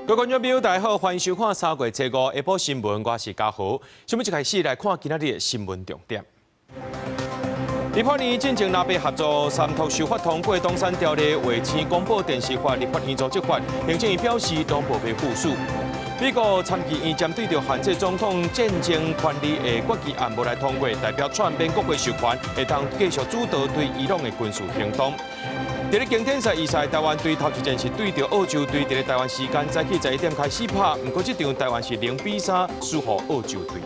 各位觀眾朋友，大家好，歡迎收看3月初五下晡新聞，我是嘉豪。新聞一開始來看今仔日的新聞重點。立法院進前藍白合作三讀修法通過黨產條例，衛星廣播電視法立法院組織法，行政院表示攏無欲副署。美國參議院針對著限制總統戰爭權力的決議案無來通過，代表川普免國會授權，會當繼續主導對伊朗的軍事行動。佇咧經典賽預賽，台灣隊頭一戰是對著澳洲隊，佇咧台灣時間早起11點開始拍，毋過這場台灣是0比3輸予澳洲隊。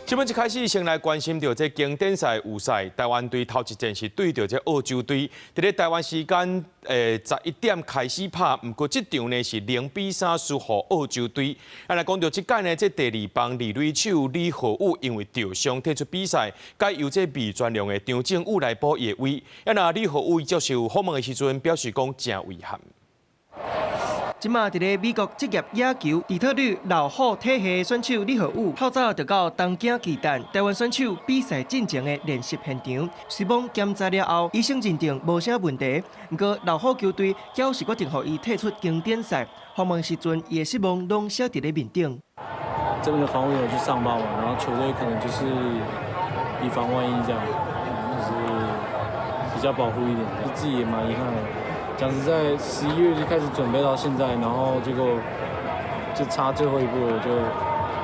新聞一開始先來關心著這經典賽預賽，台灣隊頭一戰是對著這澳洲隊，佇咧台灣時間11點開始拍，毋過這場呢是0比3輸予澳洲隊。啊，來講著這屆呢，這第二棒二壘手李浩宇因為著傷退出比賽，改由這未全量的張政禹來補伊的位。啊，若李浩宇接受訪問的時陣表示講誠遺憾。這馬佇咧美國職業野球底特律老虎體系選手李浩宇，透早就到東京巨蛋台灣選手比賽進前的練習現場。雖罔檢查了後，醫生認定無啥問題，毋過老虎球隊猶是決定予伊退出經典賽。訪問時陣，伊的失望攏寫佇咧面頂。這邊的防護員有去上報嘛，然後球隊可能就是以防萬一這樣，就是比較保護一點，自己也蠻遺憾的。講實在，11月就開始準備到現在，然後結果就差最後一步了，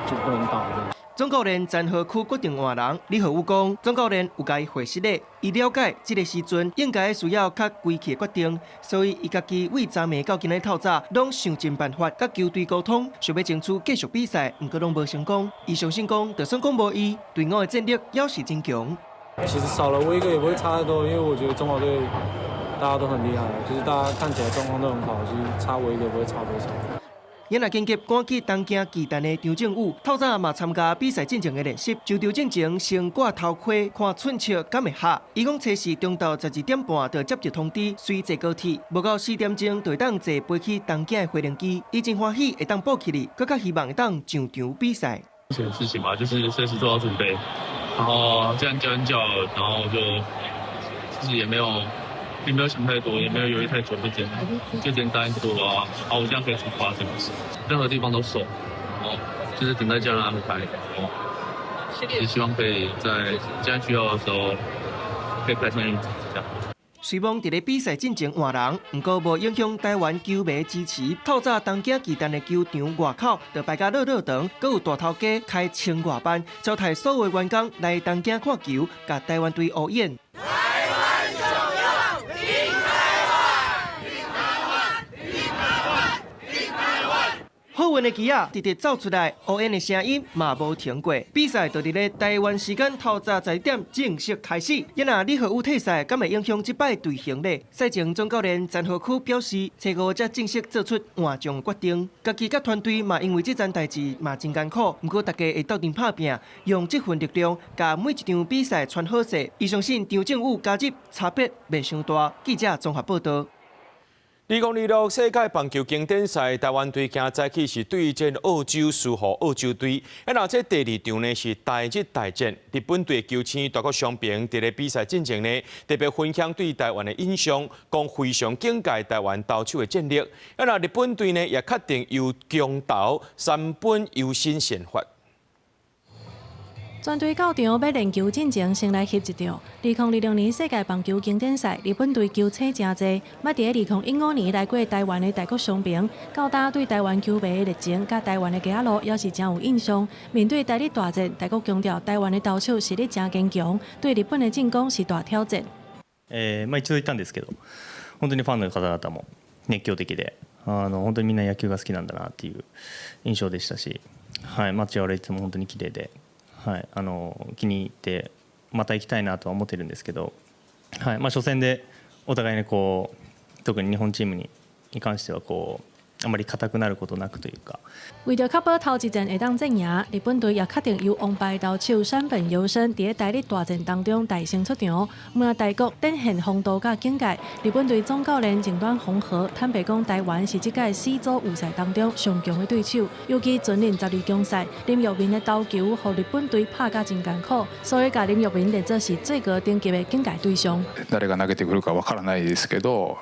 就不能打了。總教練詹和區決定換人，李浩宇講，總教練有共伊回實咧，伊了解這個時陣應該需要較規氣的決定，所以伊家己為昨暝到今仔透早，攏想盡辦法佮球隊溝通，想欲爭取繼續比賽，毋過攏無成功。伊相信講，就算講無伊，隊伍的戰力猶是真強。其實少了我一個也不會差太多，因為我覺得中華隊大家都很厲害，就是大家看起來狀況都很好，其實差我一個不會差多少。也若緊急趕去東京巨蛋的張政禹，透早嘛參加比賽進前的練習，就場進前先掛頭盔看寸尺敢會合。伊講初四中晝12點半就接到通知，隨坐高鐵，無夠4點鐘就會當坐飛去東京的飛行機。伊真歡喜會當補起來，閣較希望會當上場比賽。什麼事情嘛，就是隨時做好準備，然後這樣教練叫，然後就其實也沒有想太多，也沒有猶豫太久，就簡單說啊，好，我這樣可以出發，這樣子，任何地方都熟，然後就是等待教練安排，也希望可以在教練需要的時候可以派上用場，這樣。雖罔佇咧比賽進前換人，毋過無影響台灣球迷支持。透早東京巨蛋的球場外口就排甲落落長，閣有大頭家開千外班，招待所有員工來東京看球，共台灣隊応援。台灣重要，挺台灣，挺台灣，挺台灣，挺台灣。好運的旗仔直直走出來，応援的聲音嘛無停過。比賽就佇咧台灣時間透早11點正式開始。若李浩宇退賽，敢會影響這擺隊形咧？賽前總教練詹和區表示，初五才正式做出換將決定。家己佮團隊嘛因為這件代誌嘛真艱苦，毋過大家會鬥陣拍拚，用這份力量，共每一場比賽傳好勢。伊相信張政禹加入差別袂傷大。記者綜合報道。2026世界棒球經典賽，台灣隊今早起是對戰澳洲，輸予澳洲隊。啊，若這第二場呢是台日大戰，日本隊球星大谷翔平佇咧比賽進前呢，特別分享對台灣的印象，講非常警戒台灣投手的戰力。啊，若日本隊呢也確定由強投山本由伸先發。全隊到場欲練球進前，先來翕一張。2026年世界棒球經典賽，日本隊球星誠濟，捌佇2015年來過台灣的大谷翔平，到今對台灣球迷的熱情，佮台灣的街仔路猶是誠有印象。面對台日大戰，大谷強調台灣的投手實力誠堅強，對日本的進攻是大挑戰。まあ一度行ったんですけど、本当にファンの方々も熱狂的で、本当にみんな野球が好きなんだなっていう印象でしたし、はい、街を歩いても本当に綺麗で。はい、気に入ってまた行きたいなとは思ってるんですけど、はい、まあ、初戦でお互いにこう特に日本チームに関してはこうあまり硬くなることなくというか。為著確保頭一戰會當戰贏，日本隊也確定由王牌投手山本由伸佇咧台日大戰當中帶先出場。毋大谷展現風度佮境界，日本隊總教練靜端宏和坦白講，台灣是這屆 C 組預賽當中上強的對手，尤其全日12強賽，林玉明的投球予日本隊拍甲真艱苦，所以共林玉明列做是最高等級的警戒對象。誰が投げてくるかわからないですけど。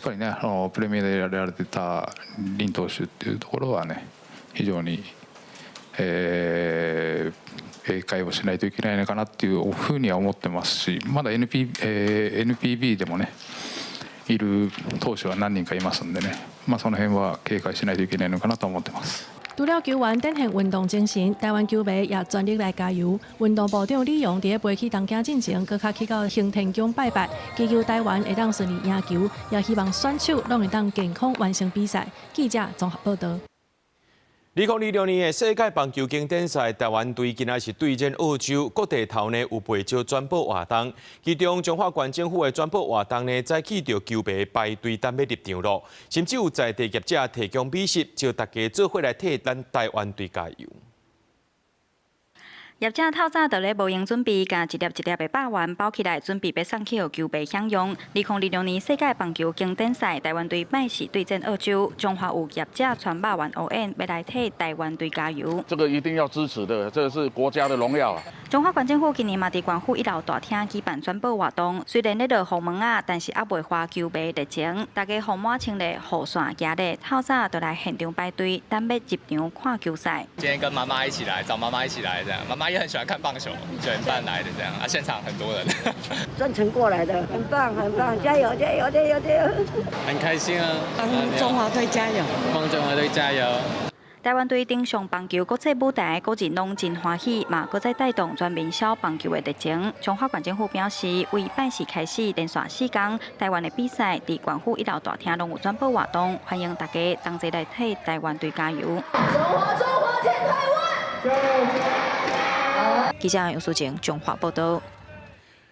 っぱりね、プレミアでやられてた林投手っていうところはね、非常に、警戒をしないといけないのかなっていうふうには思ってますし、まだ NPB でもね、いる投手は何人かいますんでね、まあ、その辺は警戒しないといけないのかなと思ってます。除了球員展現運動精神，台灣球迷也全力來加油。運動部長李榮佇咧飛去東京進前，閣較去到行天宮拜拜，祈求台灣會當順利贏球，也希望選手攏會當健康完成比賽。記者綜合報導。2026年的世界棒球經典賽，台灣隊今仔是對陣澳洲，各地頭呢有袂少轉播活動。其中彰化縣政府的轉播活動呢，早起就球迷排隊等欲入場囉，甚至有在地業者提供美食，招大家做伙來替咱台灣隊加油。業者透早就咧無閒準備，共一粒一粒的肉丸包起來，準備欲送去予球迷享用。2026年世界棒球經典賽，台灣隊拜四對陣澳洲，彰化有業者傳肉圓烏宴，欲來替台灣隊加油。這個一定要支持的，這個是國家的榮耀啊！彰化縣政府今年嘛佇縣府一樓大廳舉辦轉播活動，雖然咧落雨毛仔，但是猶袂緩球迷熱情，大家風滿穿咧雨傘行咧，透早就來現場排隊，等欲入場看球賽。今天跟媽媽一起來，找媽媽一起來，這樣媽媽也很喜歡看棒球，9點半來的這樣啊，現場很多人，專程過來的，很棒很棒，加油加油加油加油！很開心啊，幫中華隊加油，幫中華隊加油。台灣隊登上棒球國際舞台，個人攏真歡喜，嘛閣再帶動全民小棒球的熱情。彰化縣政府表示，為拜四開始連續四工，台灣的比賽佇縣府一樓大廳攏有轉播活動，歡迎大家同齊來替台灣隊加油。中華中華挺台灣！記者楊淑靜彰化報導。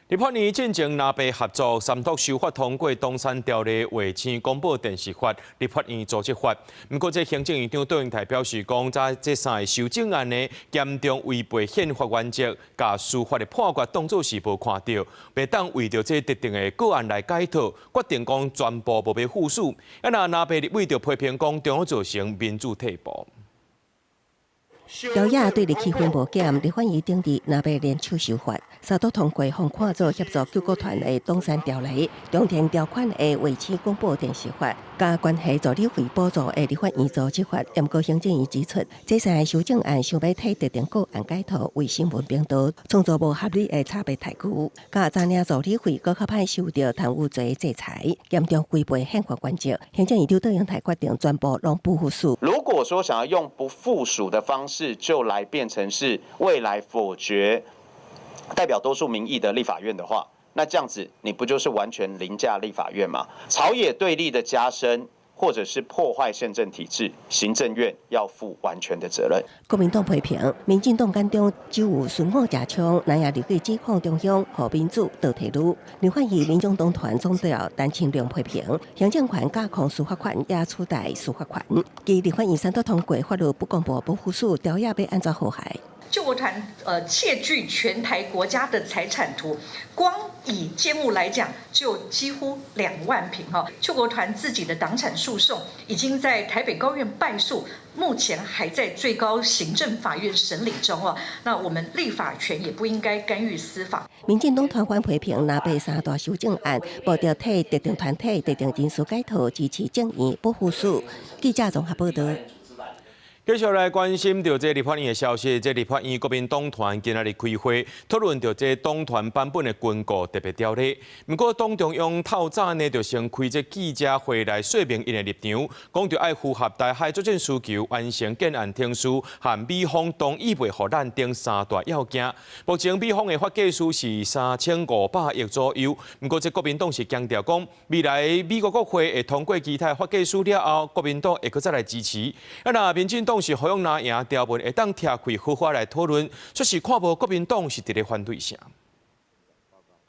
立法院進前藍白合作三讀修法通過黨產條例衛星廣播電視法、立法院組織法。毋過，這行政院長卓榮泰表示講，這三个修正案呢，嚴重違背憲法原則，共司法的判決當作是無看著，袂當為著這特定的個案來解套，決定講全部無欲副署。啊，若藍白立委就批評講，中央造成民主退步。朝野對立氣氛無減，立法院頂日藍白聯手修法，三讀通過，予看做協助救國團的黨產條例、重填條款的衛星廣播電視法，佮關係助理費補助的立法院組織法。毋過行政院指出，這三个修正案想欲替特定個案解套，為新聞頻道創造無合理的差別待遇，佮查領助理費閣較歹受著貪污罪制裁，嚴重違背憲法原則。行政院長卓榮泰決定全部攏不副署。如果說想要用不副署的方式，就來變成是未來否決代表多數民意的立法院的話，那這樣子你不就是完全凌駕立法院嗎？朝野對立的加深，或者是破壞憲政體制，行政院要負完全的責任。國民黨批評，民進黨眼中只有孫虎食槍，南亞立委指控中央予民主倒退嚕。立法院民眾黨團總召陳清龍批評，行政權架空司法權，也取代司法權。其立法院三讀通過法律不公布不副署，朝野欲按怎和諧？救國團竊據全台國家的財產圖，光以建物來講就幾乎2萬坪哈。救國團自己的黨產訴訟已經在台北高院敗訴，目前還在最高行政法院審理中哦。那我們立法權也不應該干預司法。民進黨團反批評藍白三大修正案，無著替特定團體、特定人士解套，支持政院不副署。記者綜合報導。繼續來關心著這立法院的消息，這立法院國民黨團今仔日開會討論著這黨團版本的軍購特別條例。毋過黨中央透早呢，就先開這記者會來說明𪜶的立場，講著愛符合台海作戰需求、完成建案程序和美方同意賣予咱等三大要件。目前美方的發價書是3500億左右。毋過這國民黨是強調講，未來美國國會會通過其他發價書了後，國民黨會閣再來支持。啊，若民進黨是予用藍營條文會當拆開好好來討論，卻是看無國民黨是佇咧反對啥。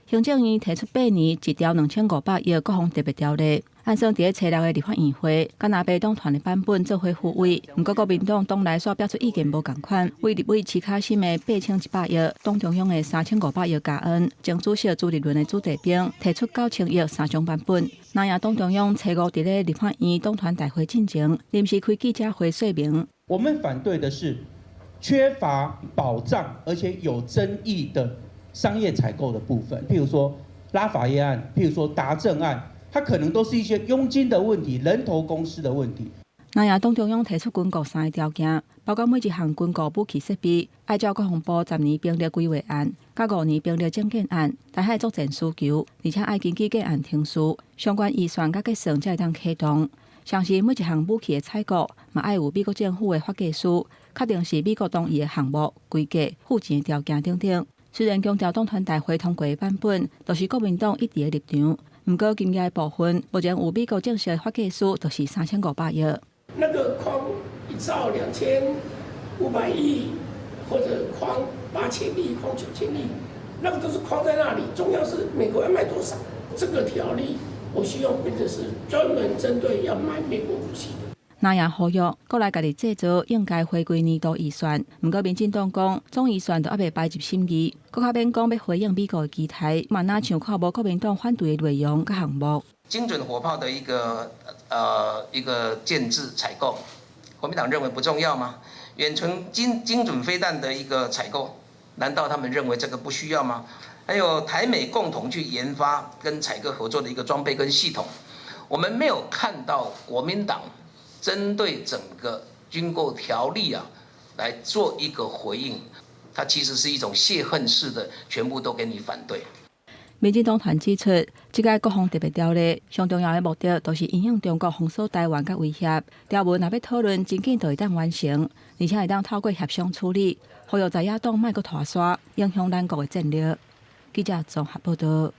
行政院提出八年一兆2500億國防特別條例，按算佇咧初六的立法院會，佮藍白黨團的版本做伙複位。毋過國民黨黨內煞表出意見無仝款，為立委徐巧芯的8100億，黨中央的3500億加恩，前主席朱立倫的子弟兵提出9000億三種版本。藍營黨中央初五佇咧立法院黨團大會進前，臨時開記者會說明。我們反對的是缺乏保障而且有爭議的商業採購的部分，譬如說拉法葉案，譬如說達正案，它可能都是一些佣金的問題、人頭公司的問題。南亞黨中央提出軍購三个條件，包括每一項軍購武器設備，愛照國防部十年兵力規劃案、佮5年兵力整建案、台海作戰需求，而且愛根據建案程序，相關預算佮結算才會當啟動。同時，每一項武器的採購，嘛愛有美國政府的發價書，確定是美國同意的項目、規格、付錢的條件等等。雖然強調黨團大會通過的版本，都是國民黨一致的立場，毋過金額的部分，目前有美國正式的發價書，就是3500億。那個框1兆2500億，或者框8000億、框9000億，那個都是框在那裡。重要是美國要賣多少？這個條例，我希望變成是專門針對要買美國武器的。南亞呼籲國內家己製造應該回歸年度預算，毋過民進黨講總預算都猶未擺入審議，閣較免講欲回應美國的期待，嘛若像看無國民黨反對的內容佮項目。精準火炮的一個建制採購，國民黨認為不重要嗎？遠程精準飛彈的一個採購，難道他們認為這個不需要嗎？還有台美共同去研發跟採購合作的一個裝備跟系統，我們沒有看到國民黨針對整個軍購條例啊來做一個回應，它其實是一種洩恨式的，全部都給你反對。民進黨團指出，這個國防特別條例上重要的目的，就是因應中國封鎖台灣佮威脅。條文若欲討論，真緊就會當完成，而且會當透過協商處理，呼籲在野黨莫閣拖沙，影響咱國的戰略。記者綜合報道。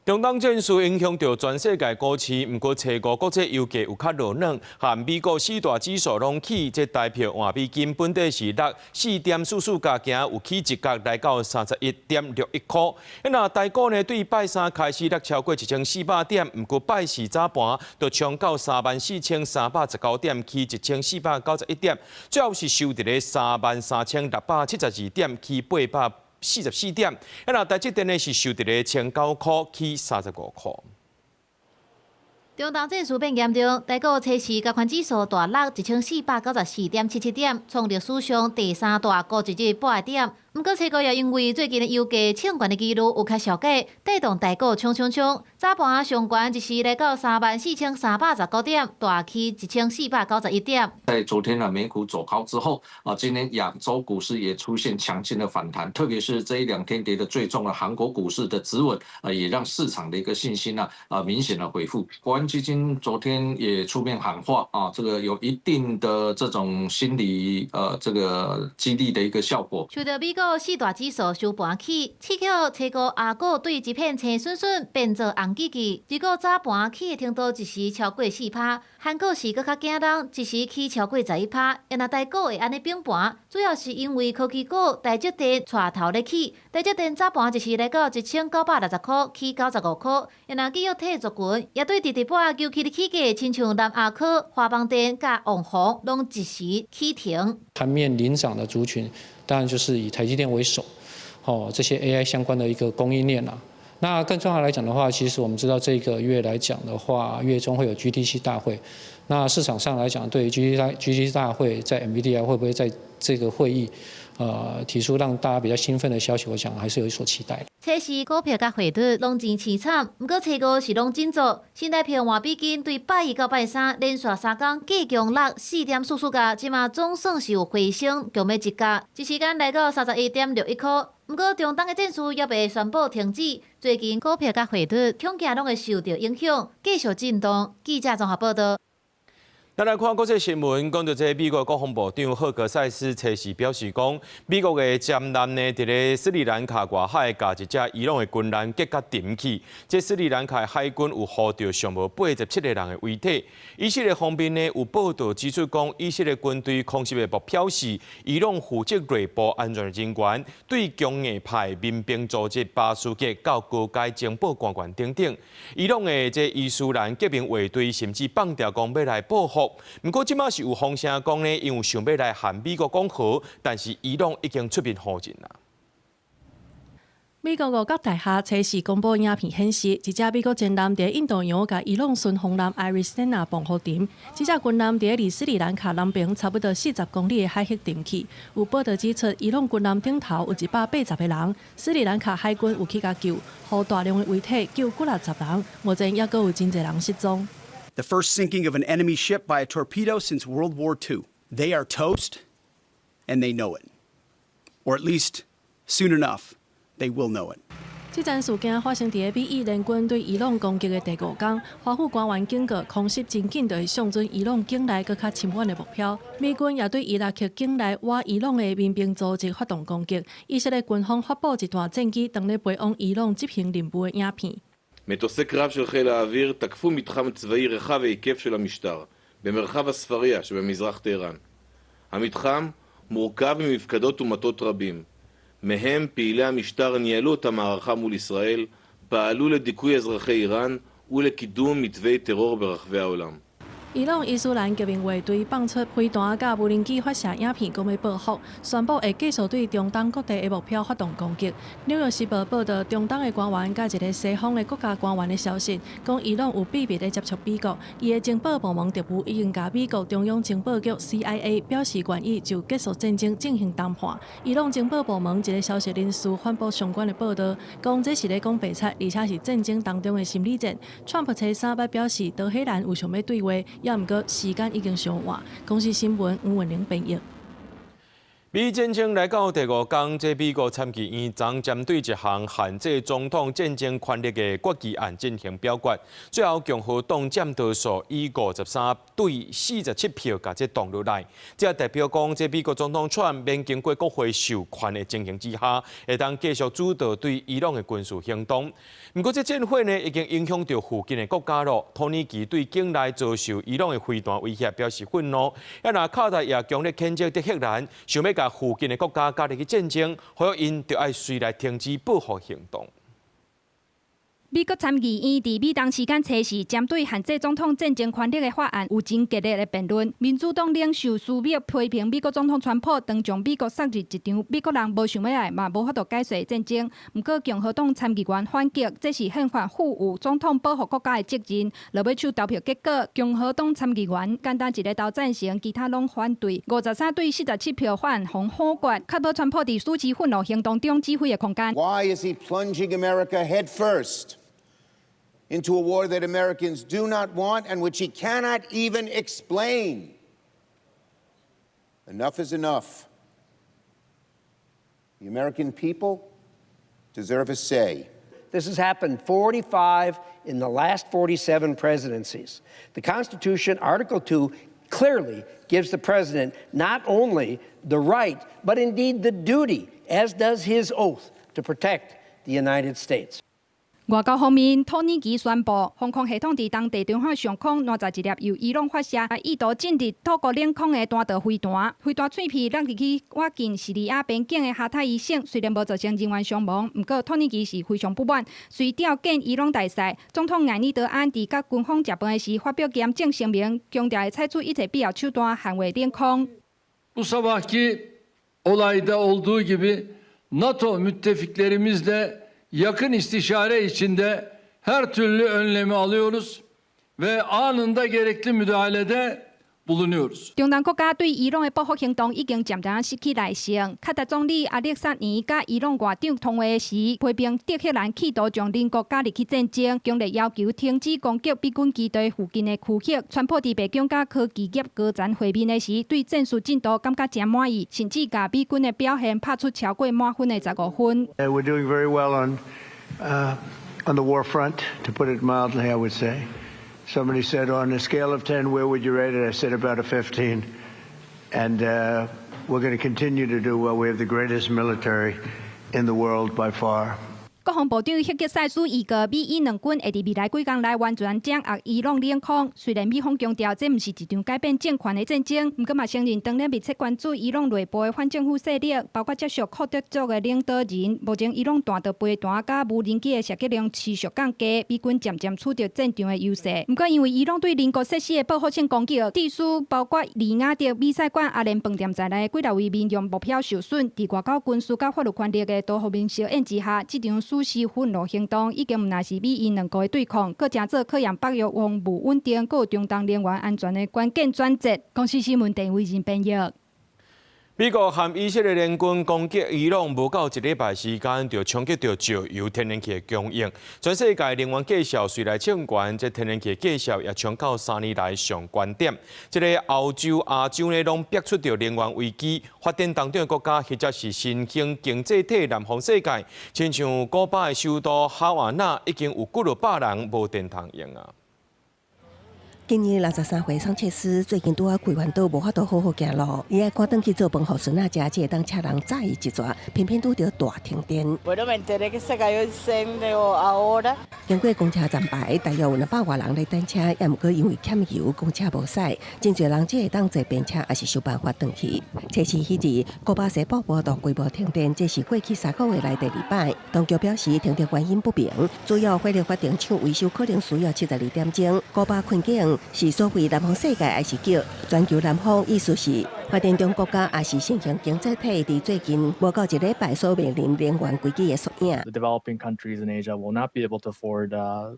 中東戰事影響著全世界股市，毋過初五國際油價有較落軟，和美國四大指數攏起，這台票換美金本底是落4.44角，今有起一角來到31.61箍。那台股呢，對拜三開始落超過1400點，毋過拜四早盤就衝到34,319點，起1491點，最後是收佇咧33,672點，起844點。那台積電呢是收佇咧1009箍，起35箍。中東戰事變嚴重，台股初時加權指數大落1494.77點，創歷史上第三大孤一日半點。毋過初五也因為最近的油價衝懸的幾率有較小解，帶動台股衝衝衝。早盤上懸一時來到34,319點，大起1491點。在昨天呢，美股走高之後，啊，今天亞洲股市也出現強勁的反彈，特別是這一兩天跌得最重的韓國股市的止穩，啊，也讓市場的一個信心呢，啊，明顯的恢復。國安基金昨天也出面喊話，啊，這個有一定的這種心理，這個激勵的一個效果。受到美國四大指數收盤起，刺激初五亞股對一片青筍筍變做紅吱吱。日股早盤起的程度一時超過4%，韓股是閣較驚人，一時起超過11%。若台股會按呢崩盤，主要是因為科技股台積電帶頭咧起，台積電早盤一時來到1960箍，起95箍。若記憶體族群也對直直擺尤其的起價，親像南亞科、華邦電佮旺宏，攏一時起停。盤面領漲的族群，當然就是以台積電為首，哦，這些 AI 相關的一個供應鏈啦。那更重要來講的話，其實我們知道這個月來講的話，月中會有 GTC 大會。那市場上來講，對於 GTC 大會在 NVIDIA 會不會在這個會議，提出讓大家比較興奮的消息，我想還是有所期待的。初時股票佮匯率攏真淒慘，毋過初五是攏振作。新台幣換美金對拜一到拜三連續3工繼強落4.44角，這馬總算是有回升，強欲一角，一時間來到31.61箍。毋過中東的戰事猶未宣布停止，最近股票佮匯率恐驚攏會受著影響，繼續震盪。記者綜合報道。咱來看國際新聞，講著這美國國防部長赫格塞斯初時表示講，美國的潛艦呢，佇咧斯里蘭卡外海共一隻伊朗的軍艦擊共沉去。這斯里蘭卡海軍有予著上無87個人的遺體。以色列方面呢有報道指出講，以色列軍隊空襲的目標是伊朗負責內部安全人員，對強硬派民兵組織巴斯吉到高階情報官員等等。伊朗的這伊斯蘭革命衛隊甚至放調講欲來報復。毋過，這馬是有風聲講呢，𪜶有想欲來和美國講和，但是伊朗已經出面否認啦。美國五角大廈初四公布影片顯示，一隻美國戰艦佇印度洋共伊朗巡防艦艾瑞森納防護沉，這隻軍艦佇離斯里蘭卡南邊差不多40公里的海域沉去。有報道指出，伊朗軍艦頂頭有180個人，斯里蘭卡海軍有去共救，予大量的遺體救幾若十人，目前猶閣有真濟人失蹤。 The first sinking of an enemy ship by a torpedo since World War II. They are toast, and they know it. Or at least, soon enough, they will know it. 這場事件發生佇美以聯軍對伊朗攻擊的第五工，華府官員警告，空襲真緊就會相準伊朗境內閣較深遠的目標。美軍也對伊拉克境內倚伊朗的民兵組織發動攻擊。以色列軍方發布一段戰機當咧飛往伊朗執行任務的影片。 מטוסי קרב של חיל האוויר תקפו מתחם צבאי רחב היקף של המשטר במרחב הספריה שבמזרח טהרן. המתחם מורכב ממפקדות ומטות רבים. מהם פעילי המשטר ניהלו את המערכה מול ישראל, פעלו לדיכוי אזרחי איראן ולקידום מתווי טרור ברחבי העולם. 伊朗伊斯蘭革命衛隊放出飛彈佮無人機發射影片，講欲報復，宣布會繼續對中東各地的目標發動攻擊。紐約時報報道，中東的官員佮一个西方的國家官員的消息，講伊朗有秘密咧接觸美國，伊的情報部門特務已經共美國中央情報局 CIA 表示願意就結束戰爭進行談判。伊朗情報部門一个消息人士反駁相關的報道，講這是咧講白賊，而且是戰爭當中的心理戰。川普初三捌表示，德黑蘭有想欲對話。猶毋過時間已經傷晚。公視新聞吳文玲編譯。美伊戰爭來到第五工，這美國參議院昨針對一項限制總統戰爭權力的決議案進行表決，最後共和黨佔多數，以53對47票共這擋落來。這代表講，這美國總統川普免經過國會授權的情形之下，會當繼續主導對伊朗的軍事行動。毋過，這戰火呢已經影響著附近的國家囉。土耳其對境內遭受伊朗的飛彈威脅表示憤怒，啊若卡達也強烈譴責德黑蘭，想欲共附近的國家加入去戰爭，呼籲𪜶著愛隨來停止報復行動。美國參議院佇美東時間初四，針對限制總統戰爭權力的法案有真激烈的辯論。民主黨領袖舒默批評美國總統川普，當將美國送入一場美國人無想欲來嘛無法度解決的戰爭。毋過共和黨參議員反擊，這是憲法賦予總統保護國家的責任。落尾手投票結果，共和黨參議員簡單一个投贊成，其他攏反對。53對47票，法案予否決，確保川普佇暑期憤怒行動中指揮的空間。 Why is he plunging America head first into a war that Americans do not want and which he cannot even explain? Enough is enough. The American people deserve a say. This has happened 45 in the last 47 presidencies. The Constitution, Article 2, clearly gives the president not only the right, but indeed the duty, as does his oath, to protect the United States. 外交方面，土耳其宣布防空系統佇當地中海上空攔截一粒由伊朗發射、意圖進入土國領空的彈道飛彈，飛彈碎片落入去倚近敘利亞邊境的哈塔伊省，雖然無造成人員傷亡，毋過土耳其是非常不滿，隨調見伊朗大使。總統艾爾多安佇佮軍方食飯時發表嚴正聲明，強調會採取一切必要手段捍衛領空。 Bu sabahki olayda olduğu gibi NATO müttefiklerimizle yakın istişare içinde her türlü önlemi alıyoruz ve anında gerekli müdahalede bulunuyoruz. 中東國家對伊朗的報復行動已經漸漸失去耐性。卡達總理阿勒薩尼佮伊朗外長通話時，批評德黑蘭企圖將鄰國加入去戰爭，強烈要求停止攻擊美軍基地附近的區域。川普佇白宮佮科技業高層會面的時，對戰事進度感覺誠滿意，甚至共美軍的表現拍出超過滿分的15分。 We're doing very well on the war front, to put it mildly, I would say. Somebody said on a scale of 10, where would you rate it? I said about a 15. And we're going to continue to do well. We have the greatest military in the world by far. 國防部長赫格塞斯預告，美伊兩軍會佇未來幾工內完全掌握伊朗領空。雖然美方強調這毋是一場改變政權的戰爭，毋過嘛承認當然密切關注伊朗內部的反政府勢力，包括接觸庫德族的領導人。目前伊朗彈道飛彈佮無人機的射擊量持續降低，美軍漸漸取得戰場的優勢。毋過因為伊朗對鄰國設施的報復性攻擊，致使包括利雅得、美賽管、阿聯飯店在內的幾十位民用目標受損。佇外交、軍事佮法律權力的多方面相應之下，這場史詩憤怒行動已經毋但是美伊兩國的對抗，閣成做考驗北約防務穩定、閣有中東能源安全的關鍵轉折。公視新聞鄭惟仁編譯。美國和以色列聯軍攻擊伊朗，無夠一禮拜時間，就衝擊著石油、天然氣的供應。全世界能源價數隨來衝懸，這天然氣價數也衝到3年來上懸點。這个歐洲、亞洲呢，攏逼出著能源危機。發展當中的國家，或者是新興經濟體南方世界，親像古巴的首都哈瓦那，已經有幾落百人無電通用啊。今年63歲桑切斯最近拄仔開完刀，無法度好好行路，伊愛趕轉去做飯予孫仔食，才會當請人載伊一逝，偏偏拄著大停電。 Bueno, me enteré que se cayó el incendio ahora. 經過公車站牌，大約有200外人咧等車，也毋過因為欠油，公車無駛，真濟人只會當坐便車，抑是想辦法轉去。初四彼日，古巴西北部大規模停電，這是過去3個月來第二擺。當局表示停電原因不明，主要火力發電廠維修可能需要72點鐘。古巴困境是所謂南方世界，抑是叫全球南方？意思是發展中國家抑是新興經濟體，佇最近無夠一禮拜所面臨能源危機的縮影。 The developing countries in Asia will not be able to afford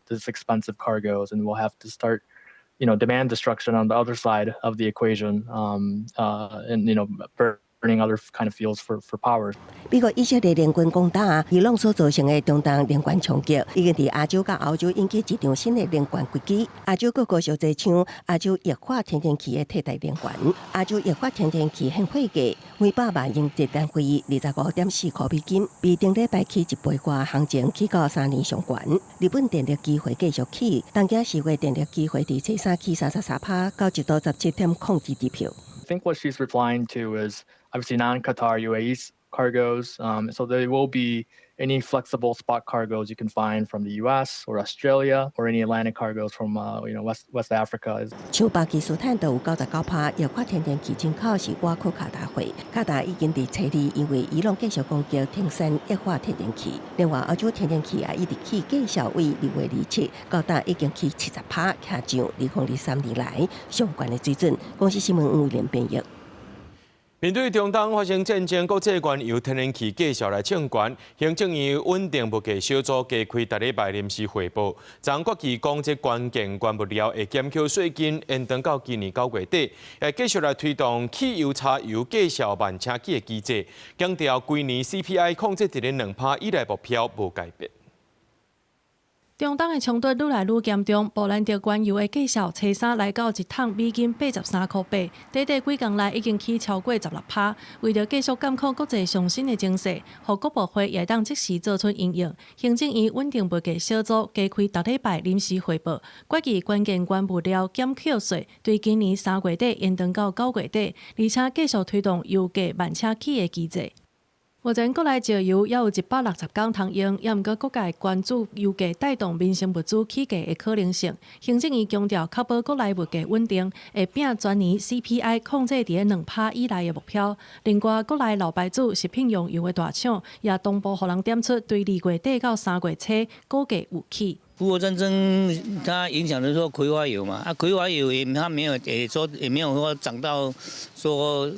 this expensive cargoes and will have to start demand destruction on the other side of the equation, and burning other kind of fuels for power. 美國以色列聯軍攻打伊朗所造成的中東能源衝擊，已經佇亞洲佮歐洲引起一場新的能源危機。亞洲各國相濟搶亞洲液化天然氣的替代能源。亞洲液化天然氣現貨價每百萬英一單位25.4塊美金，比頂禮拜起一倍外，行情起到3年上懸。日本電力期貨繼續起，東京四月電力期貨佇初三起33%，到一度17.02支票。 I think what she's replying to is obviously non-Qatar UAE cargoes. So there will be any flexible spot cargoes you can find from the U.S. or Australia or any Atlantic cargoes from West Africa. 像巴基斯坦就有99%液化天然氣進口是倚靠卡達貨，卡達已經佇初二因為伊朗繼續攻擊停產液化天然氣。另外，歐洲天然氣也一直起價數為2月27到今已經起70%，徛上2023年來上懸的水準。公視新聞吳連編譯。面對中東發生戰爭，國際原油、天然氣價數來衝懸，行政院穩定物價小組加開逐禮拜臨時匯報，昨決議講這關鍵原物料會減扣稅金延長到今年9月底，會繼續來推動汽油、柴油價數慢車起的機制，強調規年 CPI 控制佇咧2%以內目標無改變。中東的衝突愈來愈嚴重，布蘭特原油的價數初三來到一桶美金83.8塊，短短幾工內已經起超過16%。為著繼續監控國際上新的情勢，予國部會也會當即時做出因應。行政院穩定物價小組加開逐禮拜臨時匯報，決議關鍵原物料減扣稅，對今年3月底延長到9月底，而且繼續推動油價慢車起的機制。目前國內石油猶有160工通用，猶毋過各界關注油價帶動民生物資起價的可能性。行政院強調，確保國內物價穩定，會拚全年 CPI 控制佇咧2%以內的目標。另外，國內老牌子食品用油的大廠也同步予人點出，對2月底到3月初股價有起。烏俄戰爭它影響的說葵花油嘛，啊葵花油也它沒有也說也沒有說漲到說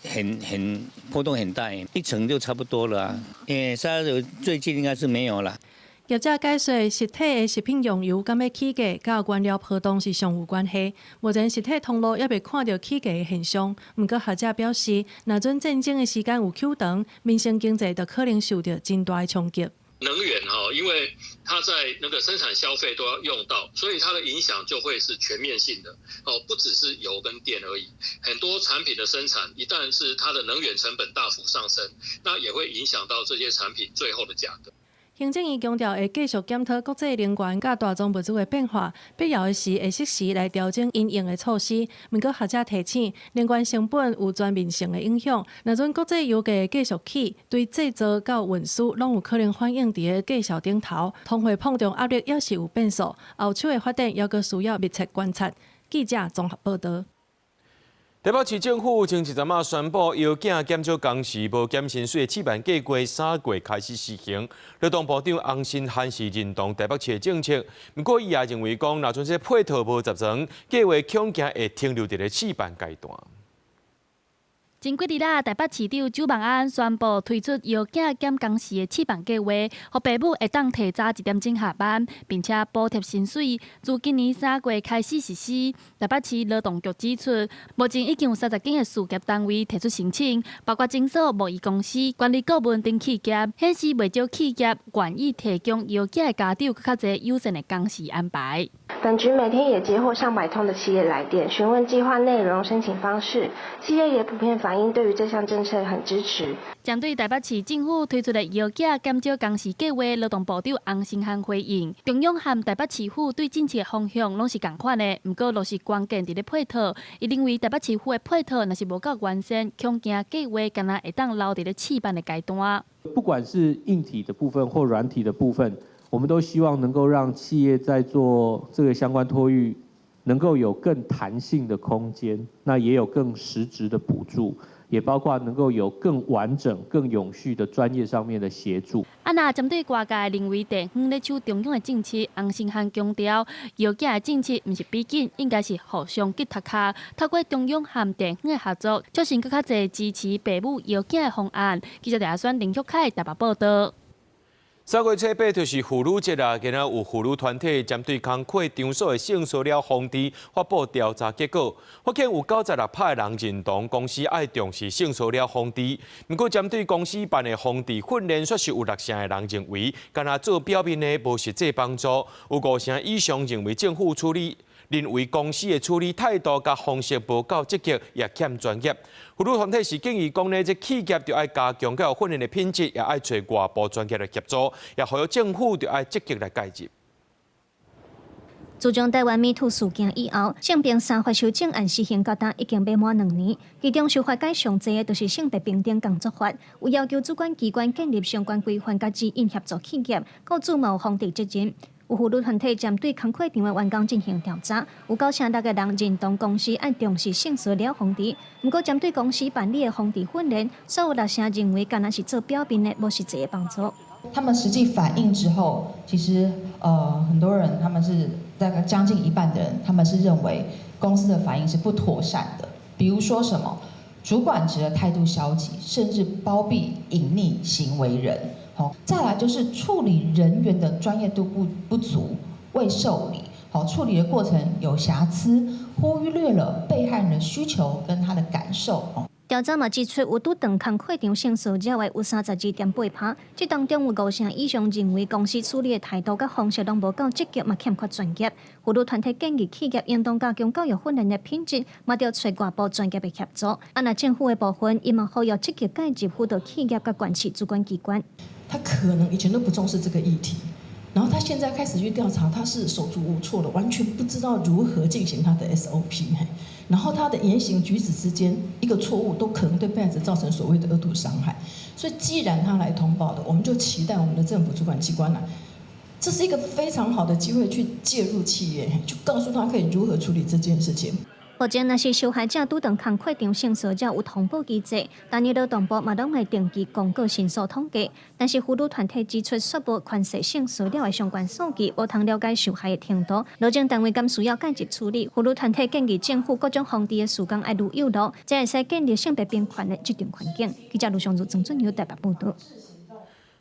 很波動很大，一成就差不多了啊。誒，沙油最近應該是沒有了。業者解說，實體的食品用油敢欲起價，佮原料波動是上有關係。目前實體通路猶未看著起價的現象，毋過學者表示，若準戰爭的時間有久長，民生經濟就可能受著真大的衝擊。能源哈，因為它在那個生產消費都要用到，所以它的影響就會是全面性的哦，不只是油跟電而已。很多產品的生產，一旦是它的能源成本大幅上升，那也會影響到這些產品最後的價格。行政院強調會繼續檢討國際能源佮大宗物資的變化，必要的時會適時來調整因應的措施。毋過學者提醒，能源成本有全面性的影響，若準國際油價繼續起，對製造到運輸攏有可能反映佇咧價數頂頭，通貨膨脹壓力猶是有變數，後手的發展猶閣需要密切觀察。記者綜合報導。台北市政府前一陣仔宣布，藥檢減少工時、無減薪水的試辦計劃，3月開始實行。勞動部長洪申翰是認同台北市的政策，毋過伊也認為講，若準這配套無十全，計劃恐驚會停留佇咧試辦階段。前幾日啦，台北市長蔣萬安宣布推出藥檢減工時的試辦計劃，予爸母會當提早一點鐘下班，並且補貼薪水。自今年3月開始實施。台北市勞動局指出，目前已經有30間的事業單位提出申請，包括診所、貿易公司、管理顧問等企業，顯示袂少企業願意提供藥檢的家長閣較濟友善的工時安排。本局每天也接獲上百通的企業來電，詢問計劃內容、申請方式，企業也普遍反映對於這項政策很支持。針對台北市政府推出的藥檢減少工時計劃，勞動部長洪申翰回應：中央和台北市府對政策方向攏是仝款的，毋過落實關鍵佇咧配套。伊認為台北市府的配套若是無夠完善，恐驚計劃敢若會當留佇咧試辦的階段。不管是硬體的部分或軟體的部分，我們都希望能夠讓企業在做這個相關托育，能夠有更彈性的空間，那也有更實質的補助，也包括能夠有更完整、更永續的專業上面的協助。啊，若針對外界認為地方咧搶中央的政策，洪申翰強調，藥檢的政策毋是比緊，應該是互相結合卡，透過中央和地方的合作，促成閣較濟支持爸母藥檢的方案。記者陳阿選、林玉凱台北報導。3月初八就是婦女節啦，今仔有婦女團體針對工課場所的性騷擾防治發布調查結果，發現有96%的人認同公司愛重視性騷擾防治。毋過針對公司辦的防治訓練，卻是有六成的人認為，干焦做表面的無實際幫助。有五成以上認為政府處理，認為公司的處理態度佮方式無夠積極，也欠專業。婦女團體是建議講呢，這企業著愛加強教育訓練的品質，也愛揣外部專家來協助，也呼籲政府著愛積極來介入。自從台灣 MeToo 事件以後，性平三法修正案實行到今已經欲滿2年，其中修法改上濟的就是性別平等工作法，有要求主管機關建立相關規範佮指引協助企業，雇主嘛有防治責任。有婦女團體針對工課場的員工進行調查，有九成六个人認同公司愛重視性騷擾防治。毋過針對公司辦理的防治訓練，煞有六成認為干焦是做表面的，無實際的幫助。他們實際反映之後，其實很多人他們是大概將近一半的人，他們是認為公司的反應是不妥善的。比如說什麼主管職的態度消極，甚至包庇隱匿行為人。好，再來就是處理人員的專業度不足，未受理。好，處理的過程有瑕疵，忽略了被害人的需求跟他的感受。調查嘛指出，有拄著工課場性騷擾的有32.8%，這當中有五成以上認為公司處理的態度佮方式攏無夠積極，嘛欠缺專業。婦女團體建議企業應當加強教育訓練的品質，嘛著揣外部專業的協助。啊，若政府的部分，伊嘛呼籲積極介入輔導企業佮縣市主管機關。他可能以前都不重視這個議題，然後他現在開始去調查，他是手足無措的，完全不知道如何進行他的 SOP。然後他的言行舉止之間一個錯誤，都可能對被害者造成所謂的二度傷害。所以既然他來通報的，我們就期待我們的政府主管機關來，這是一個非常好的機會去介入企業，就告訴他可以如何處理這件事情。目前，若是受害者拄著工課場性騷擾有通報機制，逐年勞動部嘛攏會定期公告申訴統計。但是婦女團體指出，煞無權勢性騷擾的相關數據，無通了解受害的程度。勞政單位敢需要介入處理？婦女團體建議政府各種防治的事工愛愈有路，才會使建立性別平權的職場環境。記者盧尚如、曾俊友台北報導。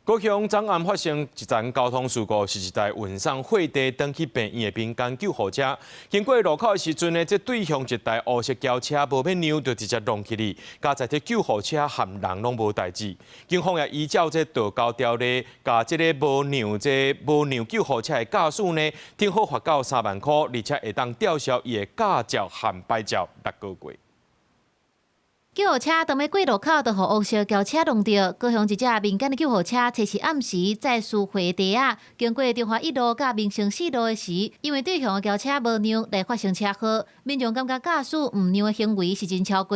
高雄昨暗發生一場交通事故，是一台運送貨袋轉去病院的民間救護車，經過路口的時陣呢，這對向一台烏色轎車無欲讓，就直接撞去哩，佳哉這救護車和人攏無代誌。警方也依照這道交條例，共這个無讓這無讓救護車的駕駛呢，定好罰到3萬箍，而且會當吊銷伊的駕照和牌照6個月。救護車當欲過路口，就予烏色轎車撞著。高雄一隻民間的救護車，初四暗時載輸血袋仔，經過中華一路佮民生四路的時，因為對向的轎車無讓來發生車禍，民眾感覺駕駛毋讓的行為是真超過。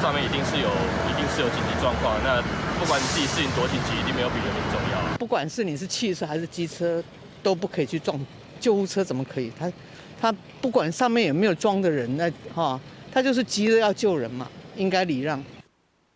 上面一定是有，一定是有緊急狀況。那不管你自己事情多緊急，一定沒有比人命重要。不管是你是汽車還是機車，都不可以去撞救護車，怎麼可以？他不管上面有沒有裝的人，那哈，他就是急著要救人嘛。應該禮讓。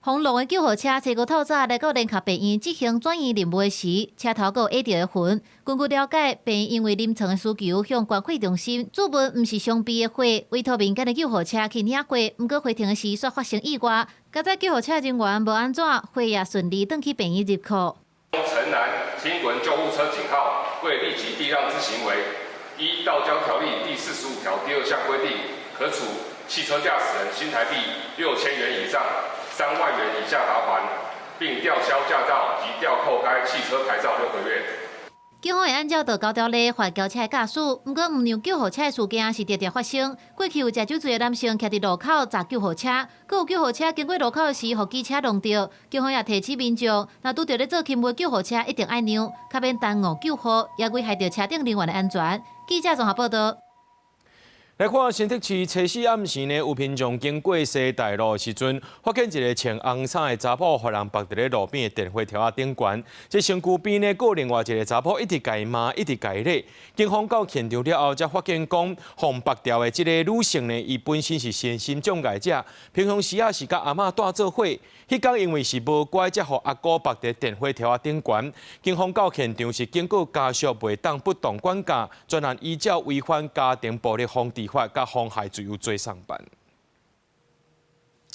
紅龍的救護車初五透早來到聯合病院執行轉院任務時，車頭閣有壓著的痕。根據了解，病院因為臨床的需求，向關血中心注問毋是常備的血，委託民間的救護車去領血。毋過回程的時煞發生意外，佳哉救護車人員無按怎，血也順利轉去病院入庫。誠然，聽聞救護車警號未立即避讓之行為，依道交條例第45條第2項規定，可處汽車駕駛人新台幣6000元以上3萬元以下罰鍰，並吊銷駕照及吊扣該汽車牌照6個月。警方會按照道交條例罰轎車的駕駛，毋過毋讓救護車的事件是常常發生。過去有食酒醉的男性徛佇路口閘救護車，閣有救護車經過路口時，予機車撞著。警方也提醒民眾，若拄著咧做勤務的救護車，一定愛讓，較免耽誤救護，也危害著車頂人員的安全。記者綜合報道。來看新竹市初四暗時呢，有民眾經過西大路的時陣，發現一个穿紅衫的查某，予人縛佇咧路邊的電火柱仔頂懸。這身軀邊呢，閣有另外一个查某一直共伊罵，一直共伊咧。警方到現場了後，才發現講，予人縛牢的這个女性呢，伊本身是身心障礙者，平常時仔是佮阿嬤蹛做伙。彼工因為是無乖，才予阿姑縛佇電火柱仔頂懸。警方到現場是警告家屬袂當不當管教，專案依照違反家庭暴力防治法佮妨害自由罪送辦。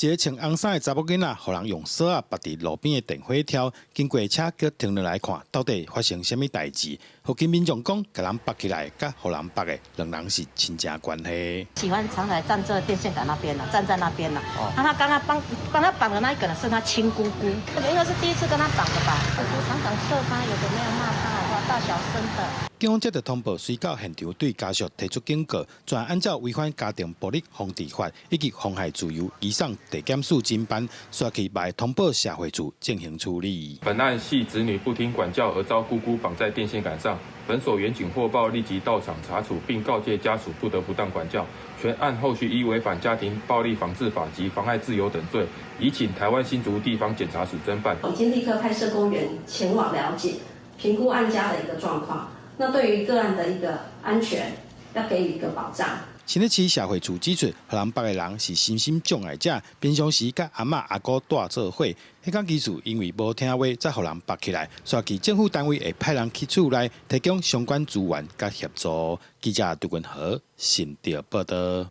一个穿紅衫的查某囡仔，予人用索仔縛佇路邊的電火柱，經過車叫停落來看，到底發生啥物代誌？附近民眾講，共人縛起來，佮予人縛的兩人是親情關係。喜歡常來站這電線桿那邊啦，站在那邊啦。啊，他剛剛幫幫他綁的那一個呢，是他親姑姑，應該是第一次跟他綁的吧？姑姑常常撤他，有的沒有罵他的話，大小聲的。警方接到通報，隨到現場對家屬提出警告，全按照違反家庭暴力防治法以及妨害自由，移送地檢署偵辦，煞去來通報社會處進行處理。本案係子女不聽管教而遭姑姑綁在電線桿上，本所員警獲報立即到場查處，並告誡家屬不得不當管教。全案後續依違反家庭暴力防治法及妨害自由等罪，移請台灣新竹地方檢察署偵辦。已經立刻派社工員前往了解、評估案家的一個狀況。那對於個案的一個安全，要給予一個保障。新北市社會處指出，予人縛的人是身心障礙者，平常時佮阿嬤阿姑蹛做伙。彼工其實因為無聽話，才予人縛起來。煞去政府單位會派人去厝內提供相關資源佮協助。記者杜文和新竹報道。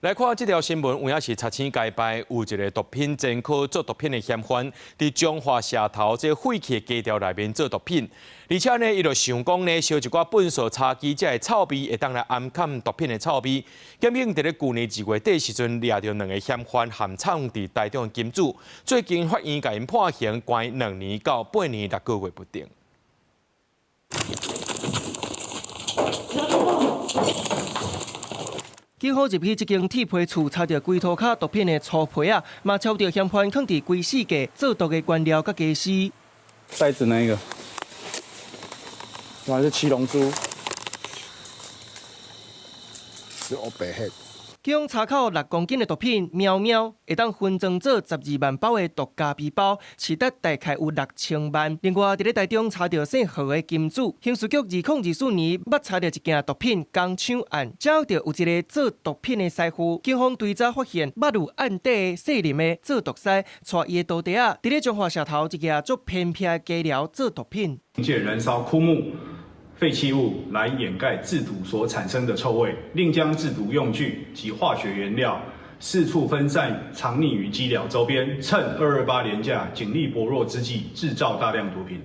來看這條新聞，有影是賊星街拜有一個毒品前科做毒品的嫌犯，佇彰化社頭這廢棄的雞寮內面做毒品，而且呢，伊就想講呢，燒一寡糞埽柴機，才的臭味會當來掩蓋毒品的臭味。檢警佇咧舊年2月底時陣掠著兩个嫌犯含藏佇台中的金子，最近法院共𪜶判刑，關2年到8年6個月不等。警方入去這間鐵皮厝，查著規塗跤毒品的粗皮仔，嘛抄著嫌犯囥佇規世界做毒的原料佮家私。袋子那個，還是七龍珠，是黑白黑。警方查扣6公斤的毒品，喵喵會當分裝做12萬包的毒咖啡包，市值大概有6000萬。另外，佇咧台中查著姓何的金主，刑事局2024年捌查著一件毒品工廠案，掌握著有一個做毒品的師傅。警方追查發現，捌有案底的姓林的做毒師，帶伊的徒弟仔，佇咧彰化社頭一个足偏僻的雞寮做毒品。借燃燒枯木廢棄物來掩蓋製毒所產生的臭味，另將製毒用具及化學原料四處分散藏匿於雞寮周邊，趁228連假警力薄弱之際，製造大量毒品。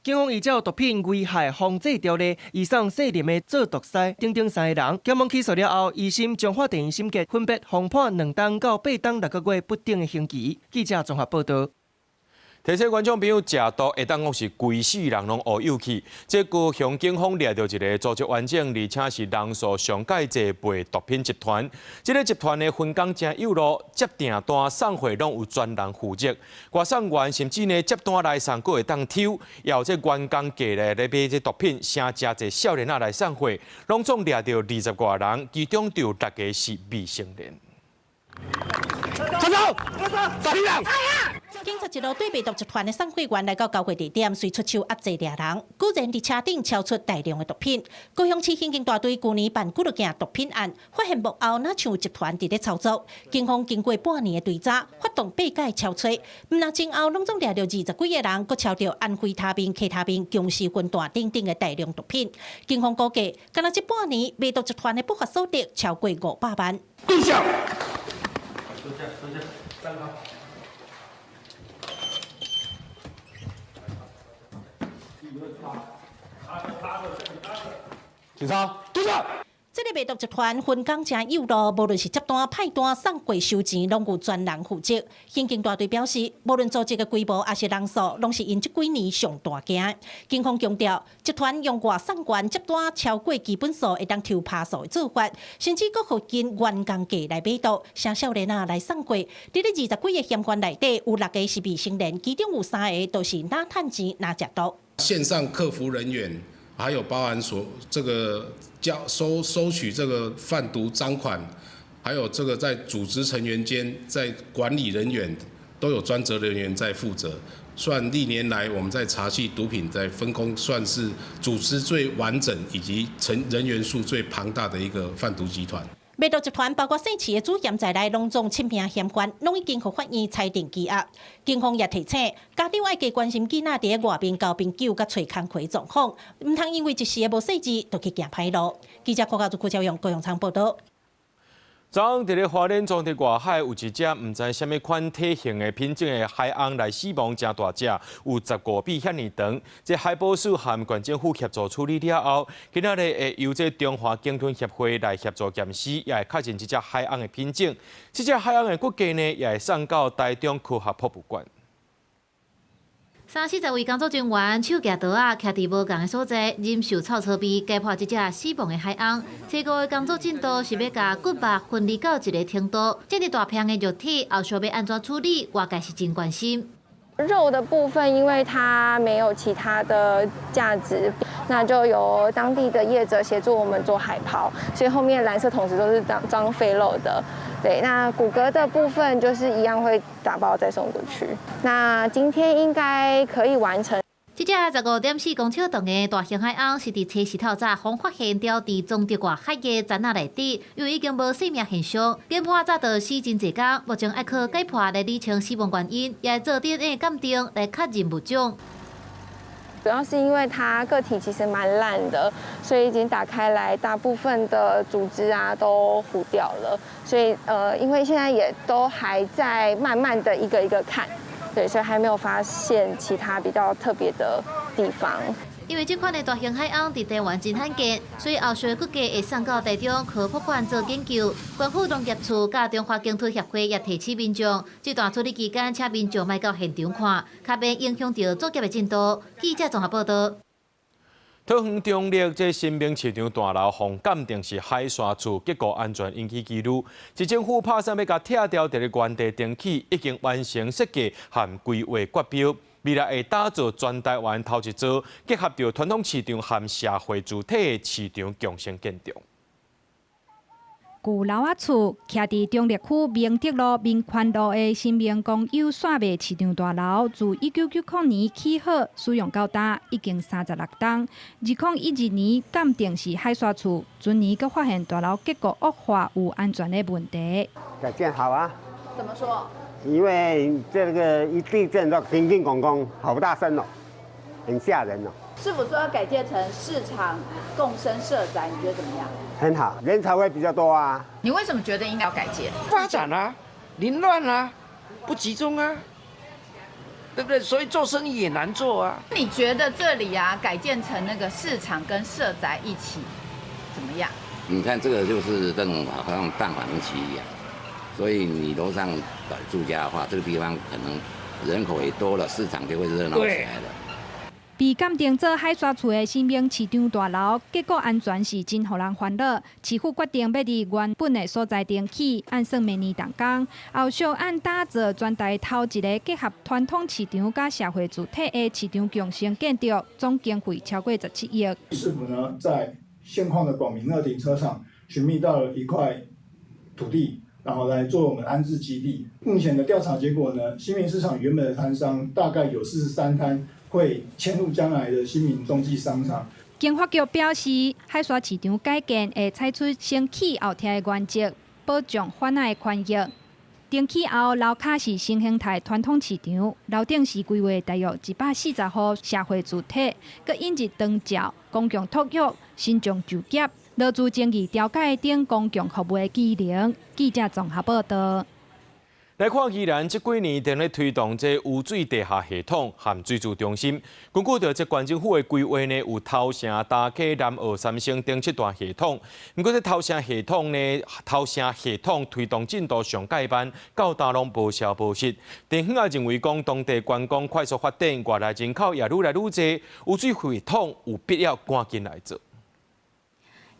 警方依照毒品危害防制條例，移送姓林的做毒師等等三個人。檢方起訴了後，一審彰化地院審結，分別服判2冬到8冬6個月不等的刑期。記者綜合報道。提醒觀眾朋友，食毒會當講是規世人攏烏有去。這高雄警方掠著一個組織完整，而且是人數上蓋濟賣毒品集團。這個集團的分工誠幼路，接訂單、送貨攏有專人負責。外送員甚至呢接單來送，閣會當抽。也有這員工過來咧買這毒品，誠濟少年仔來送貨，攏總掠著20外人，其中就有6個是未成年。站住！站住！警察一路對賣毒集團的送貨員來到交會地點，隨出手壓制掠人，居然佇車頂抄出大量的毒品。高雄市刑警大隊舊年辦幾落件毒品案，發現幕後若像集團佇咧操作。警方經過半年的追查，發動八改抄揣，毋但前後攏總掠著20幾個人，閣抄著安非他命、K 他命、僵屍魂斷等等的大量毒品。警方估計，干焦這半年賣毒集團的不法所得超過500萬。跪下！警察，蹲下！這個賣毒集團分工誠幼路，無論是接單、派單、送貨、收錢，攏有專人負責。刑警大隊表示，無論組織的規模抑是人數，攏是𪜶這幾年上大件。警方強調，集團用外送員接單超過基本數會當抽趴數的做法，甚至閣予𪜶員工價來買毒，請少年仔來送貨。佇咧20幾个嫌犯內底，有6個是未成年，其中有3個都是若趁錢若食毒。線上客服人員，還有包含所這個交收取這個販毒贓款，還有這個在組織成員間，在管理人員都有專責人員在負責。算歷年來我們在查緝毒品在分工，算是組織最完整以及成人員數最龐大的一個販毒集團。賣毒集團包括姓池的主嫌在內，攏總七名嫌犯，攏已經予法院裁定羈押。警方也提醒家長愛加關心囡仔佇外面交朋友佮揣工課狀況，毋通因為一時的無細緻，就去行歹路。記者郭家祖、郭昭勇、高永昌報道。昨昏佇咧花蓮中佇外海有一隻毋知啥物款體型的品種的海鰪來死亡，誠大隻，有15米遐爾長。這海保署和縣政府協助處理了後，今仔日會由這中華鯨豚協會來協助驗屍，也會確認這隻海鰪的品種。這隻海鰪的骨架呢，也會送到台中科學博物館。三四十位工作人員手舉刀仔，徛佇無仝的所在，忍受臭臭味，解剖這隻死亡的海鰪。初步的工作進度是欲共骨肉分離到一个程度。這麼大片的肉體，後續欲按怎處理，外界是真關心。肉的部分，因為它沒有其他的價值，那就由當地的業者協助我們做海拋，所以後面藍色桶子都是裝廢肉的。對，那骨骼的部分就是一樣會打包再送過去。那今天應該可以完成。這隻15.4公尺長的大型海鰪是佇初四透早方發現牢佇中德外海的棧仔內底，因為已經無生命現象，研判早就死真濟工，目前愛靠解剖來理清死亡原因，也會做 DNA 鑑定來確認物種。主要是因為它個體其實蠻爛的，所以已經打開來，大部分的組織啊都糊掉了。所以因為現在也都還在慢慢的一個一個看，對，所以還沒有發現其他比較特別的地方。因為這款的大型海鰪佇台灣真罕見，所以後續的骨架會送到台中科博館做研究。縣府農業處佮中華鯨豚協會也提醒民眾，這段處理期間，請民眾莫到現場看，較免影響著作業的進度。記者綜合報道。桃園中壢這新明市場大樓，予鑑定是海沙厝，結構安全引起疑慮。市政府拍算欲共拆掉，佇咧原地重起，已經完成設計和規劃決標。未來會打造全台灣頭一座結合著傳統市場和社會主體的市場共生建築。舊樓仔厝徛佇中壢區明德路民權路的新明公有線賣市場大樓，自1990年起好，使用到今已經36冬。2012年鑑定是海沙厝，今年閣發現大樓結構惡化，有安全的問題。改建好啊？怎麼說？因為這個一地震都叮叮咣咣，好大聲哦，很嚇人哦。市府說要改建成市場共生社宅，你覺得怎麼樣？很好，人才會比較多啊。你為什麼覺得應該要改建？發展啊，凌亂啊，不集中啊，對不對？所以做生意也難做啊。你覺得這裡啊，改建成那個市場跟社宅一起，怎麼樣？你看這個就是這種好像蛋黃區一樣。所以你樓上住家的話，這個地方可能人口也多了，市場就會熱鬧起來了。被鑑定做海沙厝的新明市場大樓，結構安全是真予人煩惱。市府決定欲佇原本的所在重起，按算明年動工。後續按打造全台頭一個結合傳統市場佮社會住宅的市場共生建築，總經費超過17億。市府呢，在現況的廣明二停車場尋覓到了一塊土地，然後來做我們安置基地。目前的調查結果呢，新民市場原本的攤商大概有43攤。會遷入將來的新民中繼商場。經發局表示，海沙市場改建會採取先起後拆的原則，保障販仔的權益。重起後，樓跤是新形態傳統市場，樓頂是規劃大約140戶社會住宅，閣引入長照、公共托育、身障就業、勞資爭議調解等公共服務的機能。記者綜合報道。來看宜蘭這幾年正咧推動這污水地下系統和水資中心。根據著這縣政府的規劃呢，有頭城、大溪、南澳、三星等七大系統。毋過這頭城系統呢，頭城系統推動進度上蓋慢，到今攏無消無息。地方也認為講，當地觀光快速發展，外來人口也愈來愈濟，污水系統有必要趕緊來做。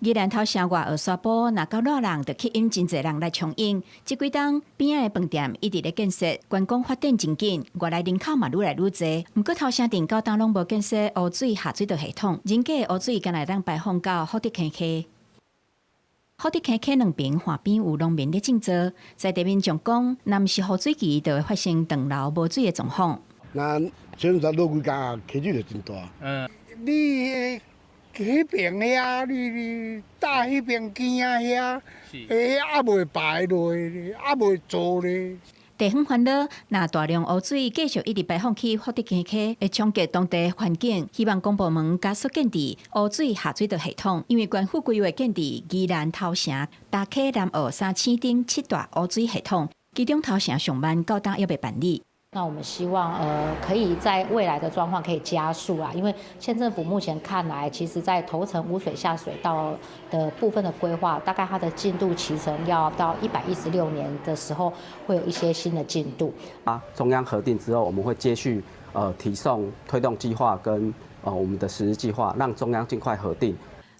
宜蘭頭城外澳沙埔，若到熱人，就吸引真濟人來暢飲。這幾冬邊仔的飯店一直咧建設，觀光發展真緊，外來人口嘛愈來愈濟。毋過頭城鎮到今攏無建設污水下水道系統，人家的污水敢若會當排放到福德坑溪。福德坑溪兩邊岸邊有農民咧種稻，在地民眾講，若毋是雨水期，就會發生斷流無水的狀況。那現在落幾工，溪水就真大。你。彼邊遐，你搭彼邊墘仔遐，欸，猶未排落咧，猶未做咧。地方煩惱，若大量污水繼續一直排放去福德坑溪，會衝擊當地環境。希望公部門加速建置污水下水道系統，因為縣府規劃建置宜蘭頭城、大溪、南澳三星等七大污水系統，其中頭城上慢，到今猶未辦理。那我們希望，可以在未來的狀況可以加速啊，因為縣政府目前看來，其實在頭城污水下水道的部分的規劃，大概它的進度期程要到116年的時候，會有一些新的進度。啊，中央核定之後，我們會接續提送推動計劃跟我們的實施計劃，讓中央盡快核定。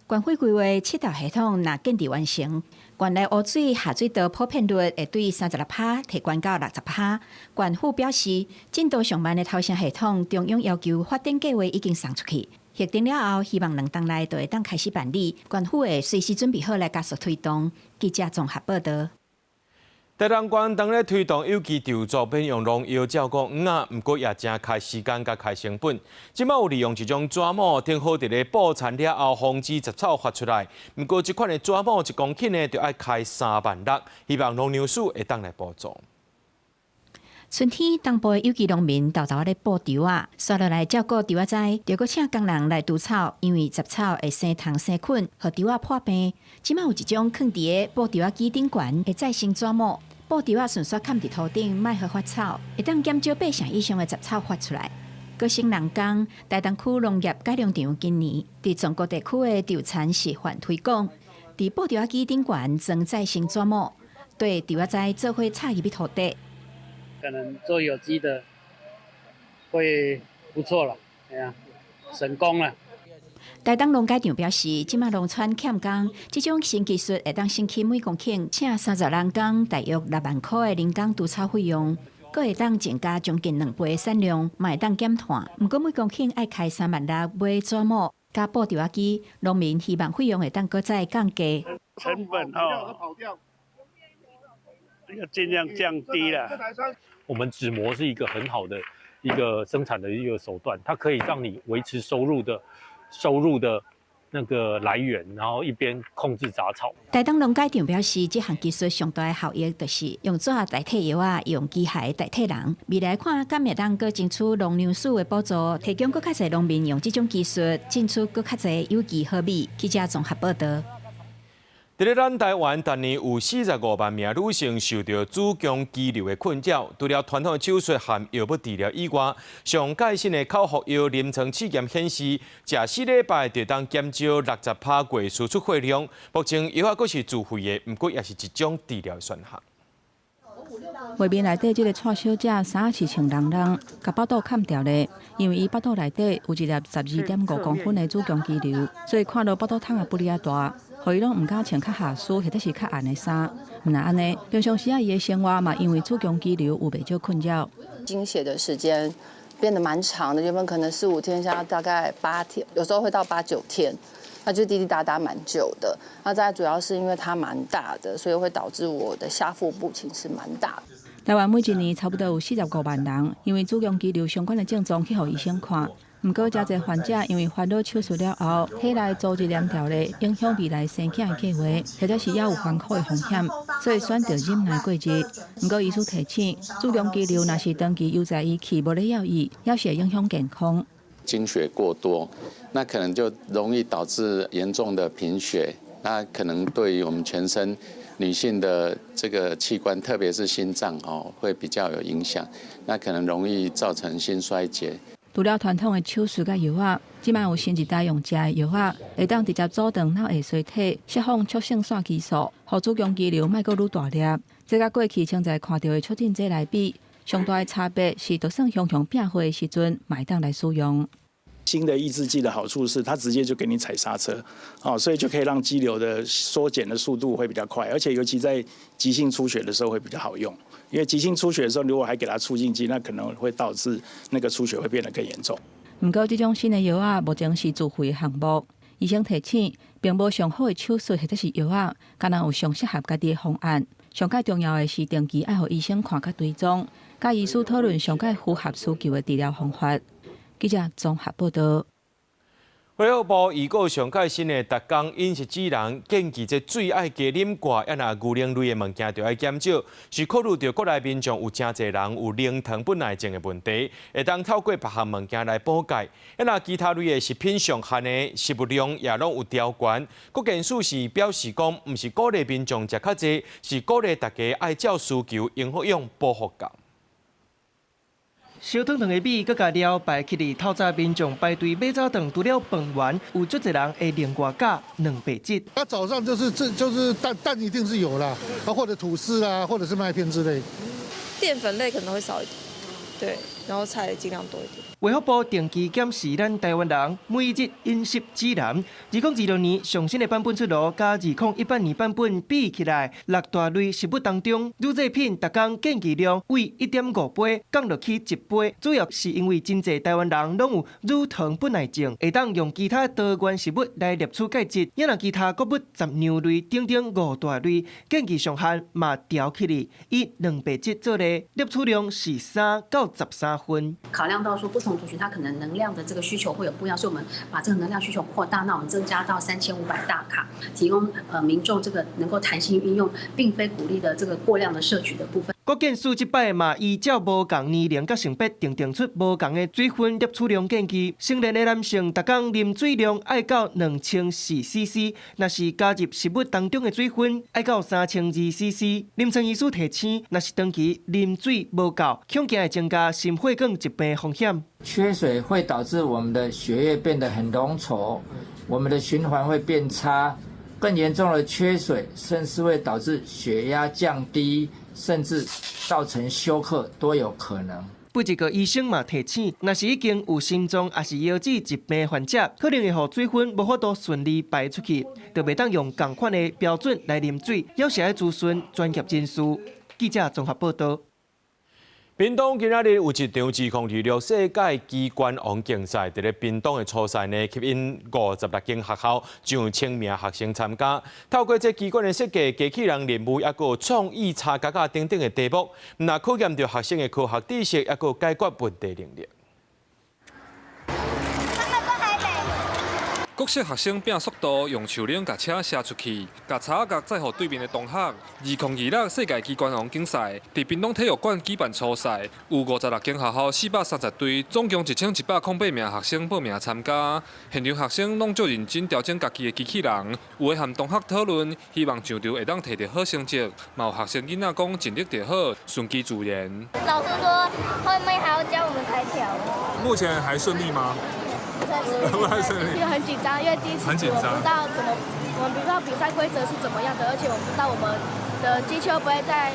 縣府規劃七條系統若建置完成，縣內污水下水道普遍率會對36%提懸到60%。縣府表示，進度上慢的頭城系統，中央要求發展計劃已經送出去，核定了後，希望2冬內就會當開始辦理。縣府會隨時準備好來加速推動。記者綜合報道。台東縣當咧推動有機稻作，免用農藥照顧魚仔，毋過也誠開時間佮開成本。這擺有利用一種紙膜，釘好佇咧布田了後，防止雜草發出來。毋過這款的紙膜一公頃呢，就愛開3萬6，希望農糧署會當來補助。春天，東部的有機農民沓沓咧布稻仔，紲落來照顧稻仔栽，著閣請工人來除草，因為雜草會生蟲生菌，予稻仔破病。這擺有一種囥佇咧布稻仔機頂懸的再生紙膜，布稻仔順紲崁佇土頂，莫予發草，會當減少八成以上的雜草發出來。閣省人工，台東區農業改良場今年佇全國地區的稻田示範推廣，佇布稻仔機頂懸裝再生紙膜，對稻仔栽做伙插入去土底。可能做有機的會不錯了，哎呀，省工了。台東農改場表示，這馬農村欠工，這種新技術會當省去每公頃請30人工，大約6萬塊的人工除草費用，閣會當增加將近2倍的產量，嘛會當減碳。毋過每公頃愛開3萬6買紙膜佮布稻仔機，農民希望費用會當閣再降低。成本哦，要盡量降低啦。我們紙膜是一個很好的一個生產的一個手段，它可以讓你維持收入的那個來源，然後一邊控制雜草。台東農改場表示，這項技術上大的效益就是用紙代替藥仔，用機械代替人。未來看敢會當閣爭取農糧署的補助，提供閣較濟農民用這種技術，種出閣較濟有機好米。記者綜合報道。佇咧咱台灣，逐年有45萬名女性受著子宮肌瘤的困擾。除了傳統的手術和藥物治療以外，上蓋新的口服藥臨床試驗顯示，食4禮拜就當減少60%月經出血量。目前藥仔閣是自費的，毋過也是一種治療選項。畫面內底這个蔡小姐衫是穿籠籠，共腹肚崁牢咧，因為伊腹肚內底有一粒12.5公分的子宮肌瘤，所以看著腹肚筒仔不哩仔大，予伊攏毋敢穿較下絲或者是較暗的衫。毋但按呢，平常時仔伊的生活嘛，因為子宮肌瘤有袂少困擾。經血的時間變得蠻長的，原本可能四五天，現在大概8天，有時候會到八九天。那就滴滴答答蠻久的，那再主要是因為它蠻大的，所以會導致我的下腹部其實蠻大的。台灣每一年差不多有45萬人因為子宮肌瘤相關的症狀去予醫生看，毋過誠濟患者因為煩惱手術了後，體內組織黏著咧，影響未來生囝的計劃，或者是猶有反復的風險，所以選擇忍耐過日。毋過醫師提醒，子宮肌瘤若是長期猶在遺棄，無咧藥醫，猶是會影響健康。經血過多，那可能就容易導致嚴重的貧血，那可能對於我們全身女性的這個器官，特別是心臟哦，會比較有影響，那可能容易造成心衰竭。除了傳統的手術佮藥仔，這擺有新一代用食的藥仔，會當直接阻斷腦下垂體釋放促性腺激素，予子宮肌瘤莫閣愈大粒。這佮過去常在看著的促進劑來比，上大的差別是，就算雄雄變血的時陣，嘛會當來使用。新的抑制劑的好處是，它直接就給你踩剎車，哦，所以就可以讓肌瘤的縮減的速度會比較快，而且尤其在急性出血的時候會比較好用，因為急性出血的時候，如果還給它促進劑，那可能會導致那個出血會變得更嚴重。毋過，這種新的藥仔目前是自費的項目，醫生提醒，並無上好的手術或者是藥仔，敢若有上適合家己的方案。上蓋重要的是定期愛予醫生看佮追蹤，佮醫師討論上蓋符合需求的治療方法。記者綜合報導。衛福部預告上蓋新的逐工飲食指南，建議這水愛加啉寡，抑若牛奶類的物件就愛減少。是考慮著國內民眾有誠濟人有零糖不耐症的問題，會當透過別項物件來補鈣。抑若其他類的食品上限的食物量也攏有調懸。國健署是表示講，毋是鼓勵民眾食較濟，是鼓勵大家愛照需求營養補予夠。燒燙燙的米，閣共料擺起來，透早民眾排隊買早頓，除了飯圓，有足濟人會另外加蛋白質。那早上就是這就是蛋蛋一定是有啦，啊或者吐司啊，或者是麥片之類。澱粉類可能會少一點，對，然後菜盡量多一點。衛福部定期檢視咱台灣人每日飲食指南，2026年上新的版本出爐，佮2018年版本比起來，六大類食物當中，乳製品逐工建議量為1.5杯降落去1杯，主要是因為真濟台灣人攏有乳糖不耐症，會當用其他多元食物來攝取鈣質。抑若其他穀物雜糧類等等五大類建議上限嘛調起來，以蛋白質做例，攝取量是3到13份。考量到說不同族群，它可能能量的這個需求會有不一樣，所以我們把這個能量需求擴大，那我們增加到3500大卡，提供民眾這個能夠彈性運用，並非鼓勵的這個過量的攝取的部分。國健署這擺嘛依照無仝年齡佮性別，訂定出無仝的水分攝取量建議。成年的男性，逐工啉水量愛到2400 CC，若是加入食物當中的水分，愛到3200 CC。臨床醫師提醒，若是長期啉水無夠，恐驚會增加心血管疾病風險。缺水會導致我們的血液變得很濃稠，我們的循環會變差。更嚴重的缺水，甚至會導致血壓降低，甚至造成休克都有可能。不過醫生嘛提醒，若是已經有心臟抑是腰子疾病患者，可能會予水分無法度順利排出去，就袂當用仝款的標準來啉水，猶是愛諮詢專業人士。記者綜合報導。屏東今仔日有一場2026世界機關王競賽，佇咧屏東的初賽呢，吸引56間學校上千名學生參加。透過這機關的設計、機器人任務，抑閣有創意插角仔等等的題目，毋但考驗著學生的科學知識，抑閣有解決問題能力。國小學生拼速度，用樹輪共車射出去，共插仔角載予對面的同學。2026世界機關王競賽，佇屏東體育館舉辦初賽，有56間學校430隊，總共1108名學生報名參加。現場學生攏足認真調整家己的機器人，有的和同學討論，希望上場會當摕著好成績。嘛有學生囡仔講盡力就好，順其自然。老師說後面還要教我們才調。目前還順利嗎？因為很緊張，因為第一次我不知道怎麼，我們不知道比賽規則是怎麼樣的，而且我不知道我們的機器會不會在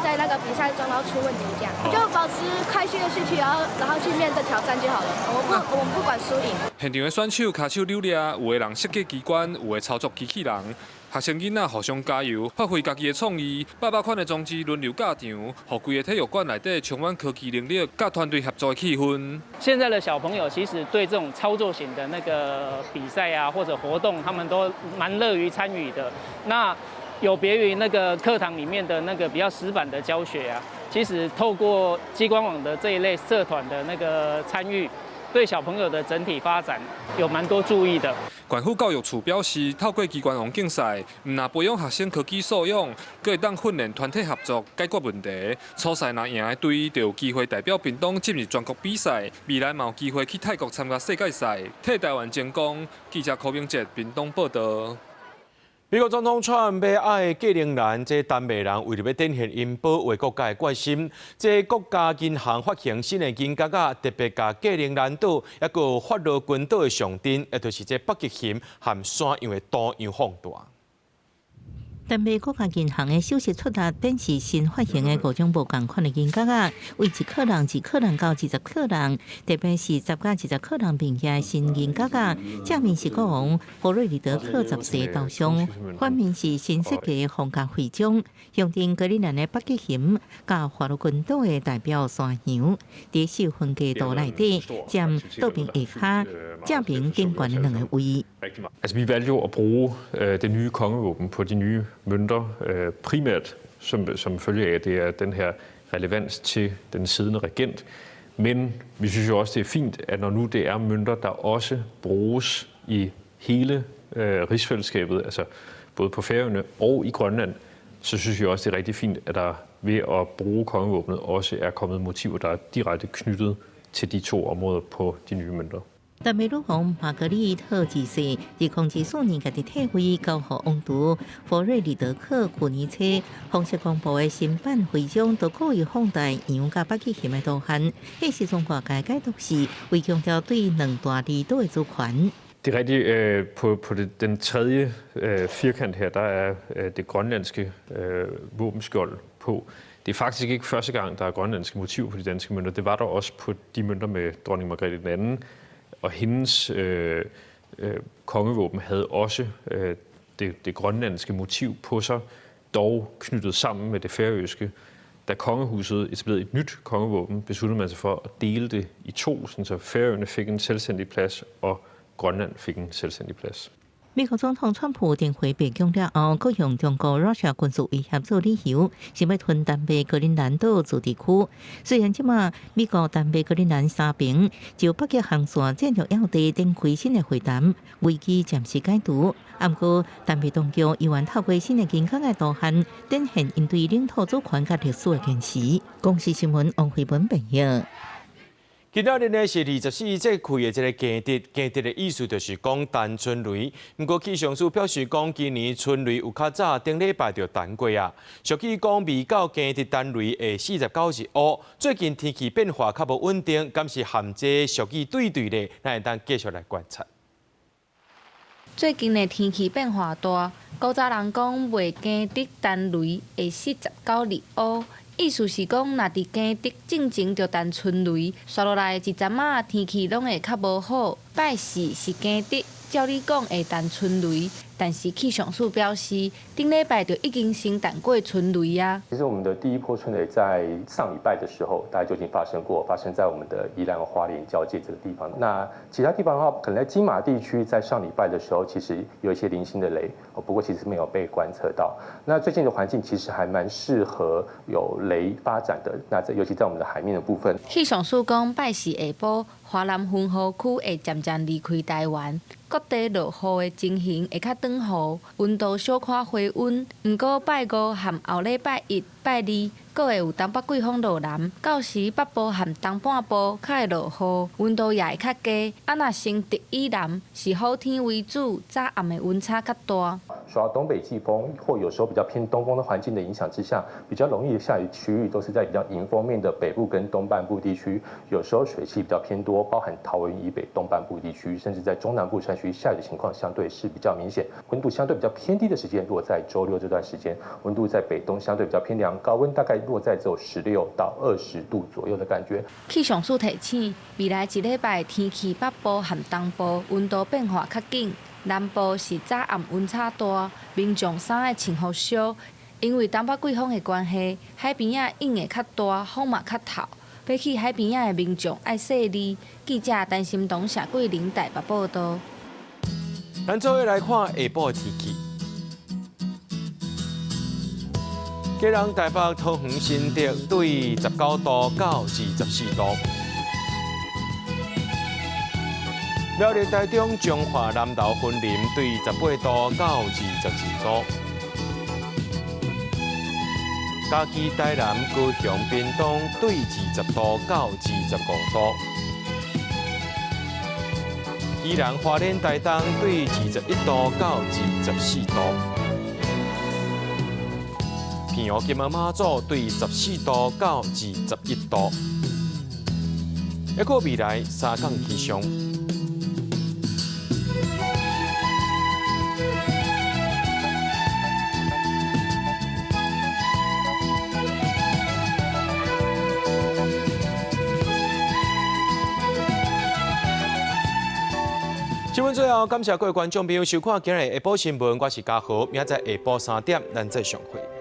在那個比賽中然後出問題，這樣就保持開心的心情，然後去面對挑戰就好了。我們不管輸贏。現場的選手跤手扭掠，有的人設計機關，有的操作機器人。學生囡仔互相加油，發揮家己的創意，百百款的裝置輪流駕場，予規个體育館內底充滿科技能力、佮團隊合作的氣氛。現在的小朋友其實對這種操作型的那個比賽啊，或者活動，他們都蠻樂於參與的。那有別於那個課堂裡面的那個比較死板的教學啊，其實透過機關網的這一類社團的那個參與，對小朋友的整體發展有蠻多注意的。縣府教育處表示，透過機關王競賽，毋但培養學生科技素養，閣會當訓練團體合作、解決問題。初賽若贏的隊，就有機會代表屏東進入全國比賽，未來嘛有機會去泰國參加世界賽，替台灣爭光。記者柯明哲屏東報導。美國總統川普愛格陵蘭這丹麥人為著欲展現𪜶保衛國家的決心，這國家銀行發行新的銀角仔，特別共格陵蘭島抑閣法羅群島的象徵，也就是這北極熊和山羊的圖樣放大。丹麥國家銀行的首席出達展示新發行的五種無仝款的銀角仔，為一克朗、一克朗到20克朗，特別是10佮20克朗面額的新銀角仔，正面是國王弗瑞里德克十世頭像，反面是新設計的皇家徽章，象徵格陵蘭的北極熊佮法羅群島的代表山羊，佇四分格圖內底佔倒邊下跤正邊頂懸的兩個位。 Altså, vi valgte jo at bruge det nye kongevåben på de nye mønter, primært som følge af, at det er den her relevans til den siddende regent. Men vi synes jo også, det er fint, at når nu det er mønter, der også bruges i hele rigsfællesskabet, altså både på Færøerne og i Grønland, så synes vi også, det er rigtig fint, at der ved at bruge kongevåbnet også er kommet motiver, der er direkte knyttet til de to områder på de nye mønter. 丹麥女王瑪格麗特二世2024年家己退位，交予王儲弗瑞里德克舊年初，皇室公布的新版徽章都故意放大羊佮北極熊的圖案，彼時陣外界解讀是為強調對兩大離島的主權。 Det er rigtigt. På den tredje firkant her, der er det grønlandske våbenskjold på. Det er faktisk ikke første gang, der er grønlandske motiver på de danske mønter. Det var der også på de mønter med dronning Margrethe II. Og hendes kongevåben havde også det grønlandske motiv på sig, dog knyttet sammen med det færøske. Da kongehuset etablerede et nyt kongevåben, besluttede man sig for at dele det i to, sådan så Færøerne fik en selvstændig plads, og Grønland fik en selvstændig plads. 美國總統川普電回白宮了後，閣用中國 Russia 軍事威脅做理由，想欲吞丹麥格陵蘭島自治區。雖然這馬美國丹麥格陵蘭三爿就北極航線戰略要地展開新的會談，危機暫時解除。毋過丹麥當局猶原透過新的銀角仔圖案，展現𪜶對領土主權佮歷史的堅持。公視新聞王慧文編譯。今仔日呢是24節氣的這个驚蟄，驚蟄的意思就是講陳春雷。毋過氣象署表示講，今年春雷有較早，頂禮拜就陳過啊。俗語講未到驚蟄陳雷會49日烏。最近天氣變化較無穩定，敢是和這俗語對對咧？咱會當繼續來觀察。最近的天氣變化大，古早人講未驚蟄陳雷會49日烏。意思是講，若佇驚蟄進前就陳春雷，紲落來一陣仔天氣攏會較無好。拜四是驚蟄，照理講會陳春雷，但是氣象署表示，頂禮拜就已經先陳過春雷啊。其實我們的第一波春雷在上禮拜的時候，大概就已經發生過，發生在我們的宜蘭花蓮交界這個地方。那其他地方的話，可能在金馬地區，在上禮拜的時候，其實有一些零星的雷，不過其實沒有被觀測到。那最近的環境其實還蠻適合有雷發展的，那在尤其在我們的海面的部分。氣象署講，拜四下晡，華南雲雨區會漸漸離開台灣，各地落雨的情形會較轉雨，溫度小可回溫。毋過拜五和後禮拜一、拜二，閣會有東北季風落南，到時北部和東半部較會落雨，溫度也會較低。啊，若先直以南是好天為主，早暗的溫差較大。受到东北季风或有时候比较偏东风的环境的影响之下，比较容易下雨区域都是在比较迎风面的北部跟东半部地区，有时候水汽比较偏多，包含桃园以北东半部地区，甚至在中南部山区下雨的情况相对是比较明显。温度相对比较偏低的时间落在周六这段时间，温度在北东相对比较偏凉，高温大概落在只有16到20度左右的感觉。气象署提醒，未来一礼拜天气北部和东部温度变化較緊，南部是早暗溫差大，民眾衫愛穿予俗。因為東北季風的關係，海邊仔湧會較大，風嘛較透。欲去海邊仔的民眾愛細膩。記者陳心彤、謝桂玲台北報道。咱做伙來看下晡的天氣。基隆、台北、桃園、新竹對19度到24度。苗栗、台中、彰化、南投、雲林對18度到22度。嘉義、台南、高雄、屏東對20度到25度。宜蘭、花蓮、台東對21度到24度。澎湖、金門、馬祖對14度到21度。一個未來三天氣象。新聞最後，感謝各位觀眾朋友收看今日下晡新聞，我是嘉豪，明仔載下晡3點，咱再相會。